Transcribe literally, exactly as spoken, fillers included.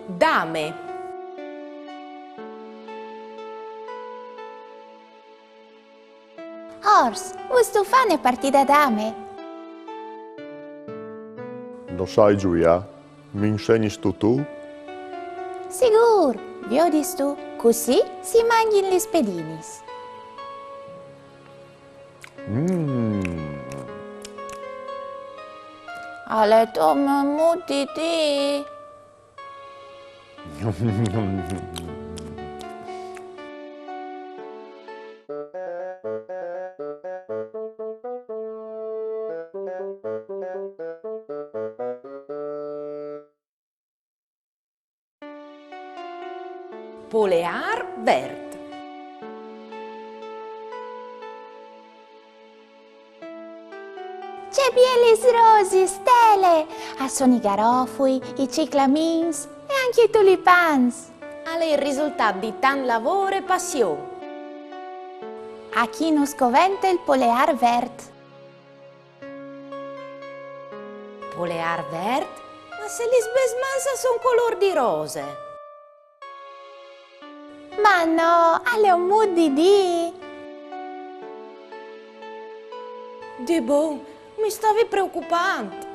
Dame. Ors, vustu fâ une partide a dame? No sai zuiâ, mi insegnistu tu? Sigûr, viodistu, cussì si mangjin lis pedinis. Mm. Al è dome un mût di dî. Poleâr vert. Ce bielis rosis, Stele! A son i garofui, i ciclamins e ancje i tulipans. Al è il risultât di tant lavôr e passion. A chi nus covente il poleâr vert? Poleâr vert? Ma se lis mês mans a son colôr di rose! Ma no, al è un mût di dî. Di bon, mi stavi preocupant.